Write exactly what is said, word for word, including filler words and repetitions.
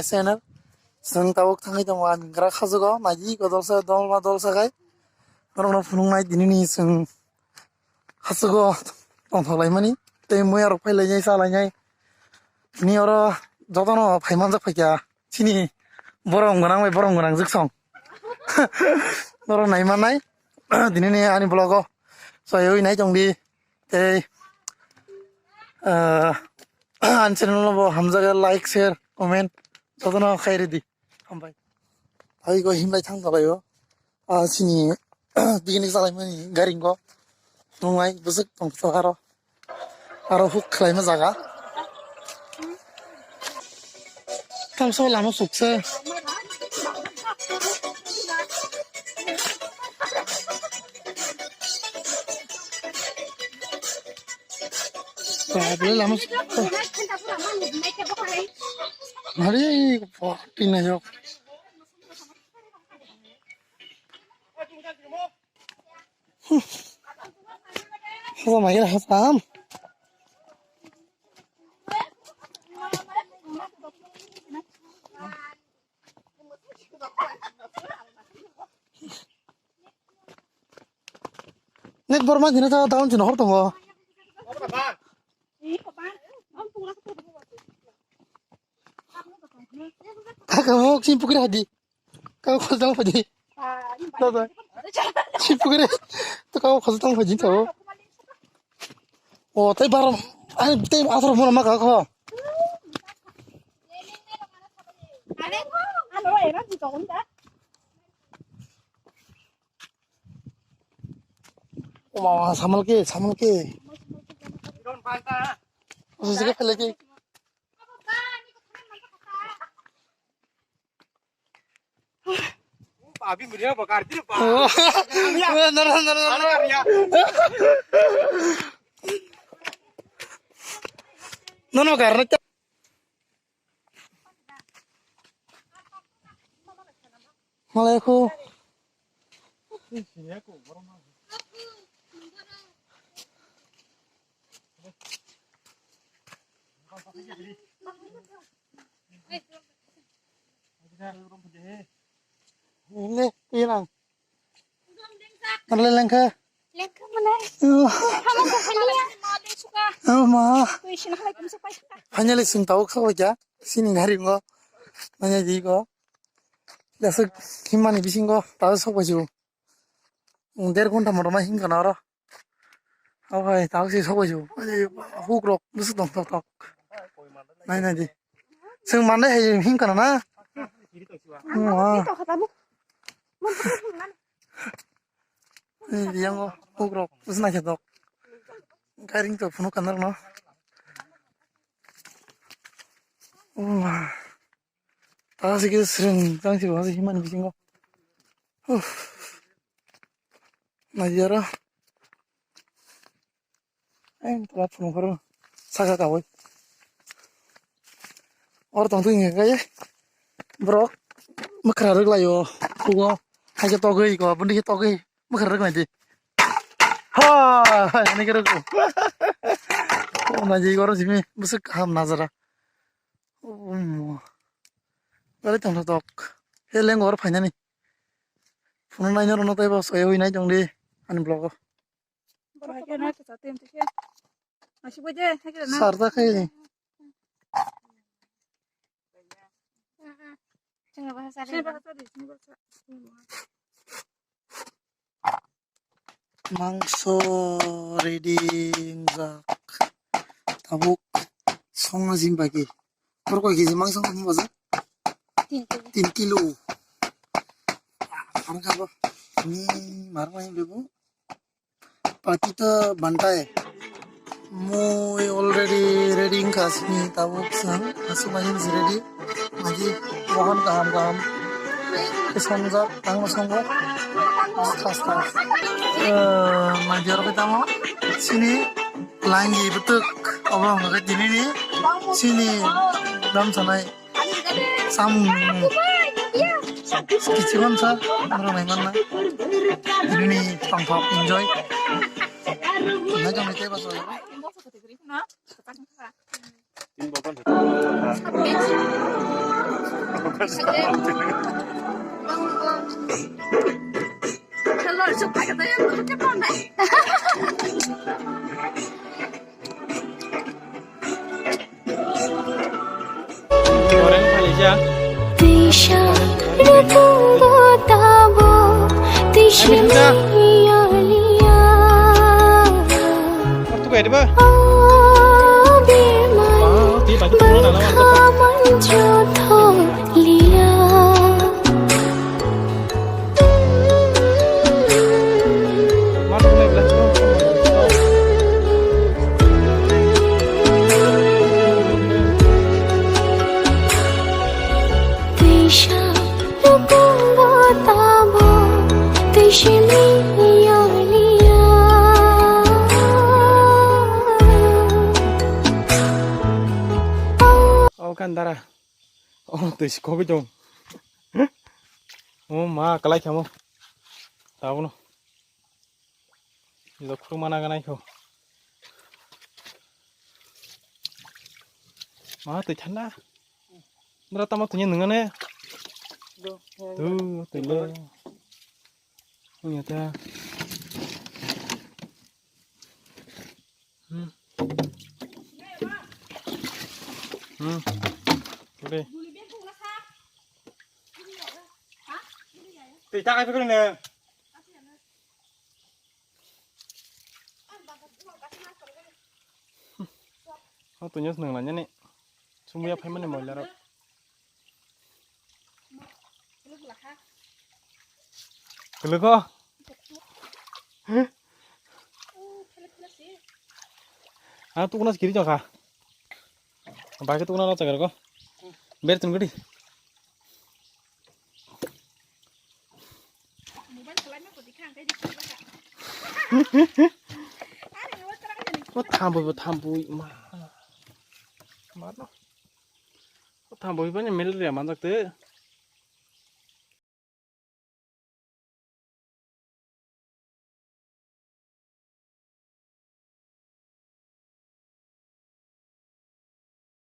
Channel. Chwng tabuk thangwi tongo ani gra khajugo, naidi ko dolsa, dolma dolsa khai. Norokno phunuknai dinini chwng khajugo tongthok laimani. Tei muya rok phai lainai, cha lainai. Tini oro jotono phai manjak phaikha. Chini borom gwnang bai borom gwnang jwk song. Norok nai mannai. Dinini ani vlog o. Soyoi nai tongdi. Tei, ah, ani channel no bo hamjago, like, share, comment jotono khai ridi. Hambai. Tei go himlai thang jalai o. Ah, chini picnic jalai mani garing go. Nungai bwswk tong aro. Aro huk khlaima jaga. Tang so lama sukse. Baple lama sukse. Hari, wah, tina yok. Hasa mai kena hasa am. Net borma jina ta daun jina hor tongo. Kaka mo sim pukri hadi. Kau khosdang phaji. Dada. Sipugre. To kau khosdang phaji tau. O tei bar. Ai tei asar mo ma ka kho. O ma samal ke, samal ke. O sike pele ke. Abi muriya bakar diri ba. Oh. Nara, nara, nara. Ano ya? Nono karna. Malaikum. Ini, ini lang. Mana lengkha? Lengkha mana? Oh. Oh, ma. Finally, sing tau kau ja. Sini ngari ngo. Nanya di ko. Dasuk himani bising ko. Tau sok baju. Der ghonta motom ma himkha na oro. Okhai, tao se sokoi se. Huk rok bwswk tong tok tok. Nai nai di. Chwng manai hai himkha na na. Yang huk rok bwswk nai tok. Gairing to phunuk kanal no. Tasi ke sreng tang si bahasa himan bisingo. Uff. Najara. Eng tala phunukoro saka kawai. Or tong tu inge kai. Borok mwkhra rwk laio. Kugo. Haike togwi ko, bundi ke togwi. Mwkhra rwk nai di. Ha, ha, ni kero ko. O naji goro jimi bwswk kaham najara. Umm. Gari tong tok. He leng or phainani. Phone nai noro tei bo soya hui nai tong di ani vlog o. Sarta khai. Mangso ready wngjak. Tabuk songna jin bagi. Tor koi kg mangso wng bajak? Tin kilo. Tin kilo. Ang kabo ni marmai lebu. Patito bantai. Mui already ready wngkha sini tabuk sang. Asuk mai is ready. Magi bohan kaham kaham. Songjak, tangma songo. Asta, asta. Eh, magi oro tamo. Sini langi betuk. Obo hwnka khe dinini. Sini dam sanai. Sam kichikon sa, norok nai manna. Nini tongthok enjoy. Nai jong nai tei baso. Tin bokon. Orang Malaysia. Tisa rukungo tabo, tisa liya liya. Waktu kaya diba? Oh, birman, ah, di bagi turun alam. Bangkaman joto liya. O kan dara. O twi si kogwi tong. O ma kalai khamo. Tabono. Ilo khuruma naga naikho. Ma twi thanda. Bra tamo twi nungane. Tu twi le. Punya ta. Hmm. Hmm. Oke. Tei ta kai pekoni ne. Hau tunya seneng lanya ni. Sumbuya phaimani moila rok. Kwlwkho? Ah, tukuna kiri jokha. Bai tukuna lo chagar ko. Ber tun gadi. O thambo, thambo, ma. Ma no. O thambo bani malaria manjak te.